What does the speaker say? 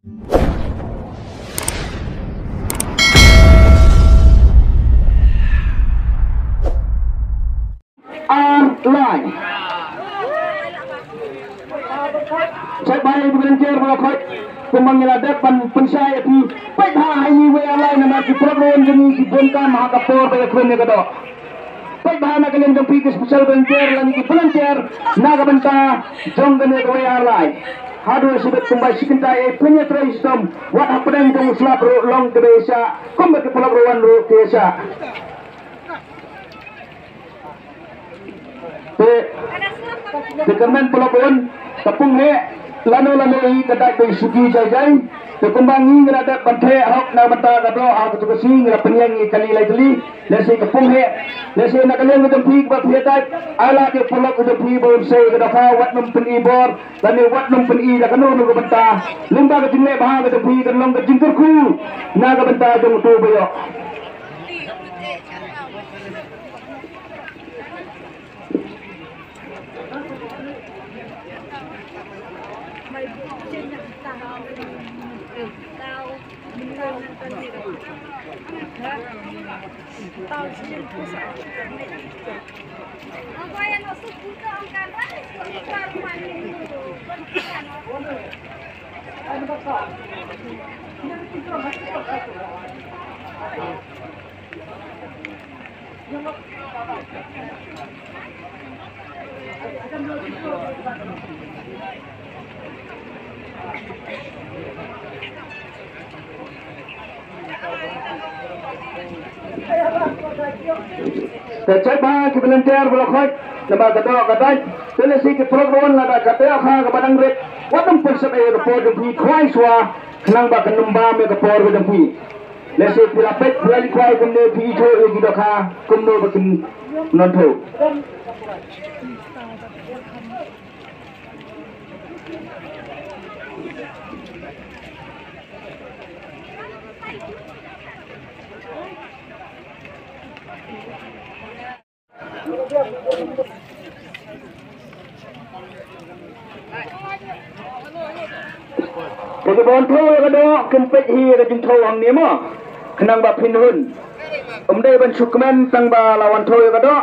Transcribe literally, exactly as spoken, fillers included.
Ar lai. Check bha ïa ki volunteer ba la khot. Kumba ngi la dep ban pynshai ïa phi. Peit bha ha ine i wei ar lai namar ki paralok ruh jong ngi ki bun kam ha ka por ba ïakhun ïa ka doh. Peit bha na ka liang jong phi ki special volunteer lane ki volunteer na ka bynta jong kane ka wei ar lai. Haduh shibit kumba shi kynta ïa pynïatrei shitom wat hapdeng jong u slap ruh long kaba ïaishah kumba ki paralok ruh wan ruh ki ïaishah. Te, te kyrmen paralok un, ka pung heh lano lano hi ka dait ba shuki jai jai. Te kumba ngi ngi la dep ban theh hok na bynta ka doh ha katu ka sngi ngi la pynïeng ïa kali lai tylli. Lehse ka pung heh, lehse na ka liang ka jong phi kaba phi ïa dait, ai lad ïa u paralok ka jong phi ba un sei ka dohkha, wat nym pyni bor lane wat nym pyni da kano kano ka bynta. Lyngba ka jingleh bha ka jong phi kan long ka jingkyrkhu na ka bynta jong uto uba ïoh. Te check bha ki volunteer ba la khot namar ka doh ka dait. Te lehse ki paralok ruh lada ka dohkha kaba dang rit, wat nym pynsep ïa ka por jong phi, khwai shuwa khnang ba kan nym bam ïa ka por ka jong phi. Lehse phi la peit phi la leit khwai kumne phi ithuh ïa ki dohkha kumno ba kin nongthoh. Te kiba wan thew ïa ka doh kin peit hi ïa ka jingthew hangne mo, khnang ba phin hun. Ym dei ban shu kmen tang ba la wan thew ïa ka doh.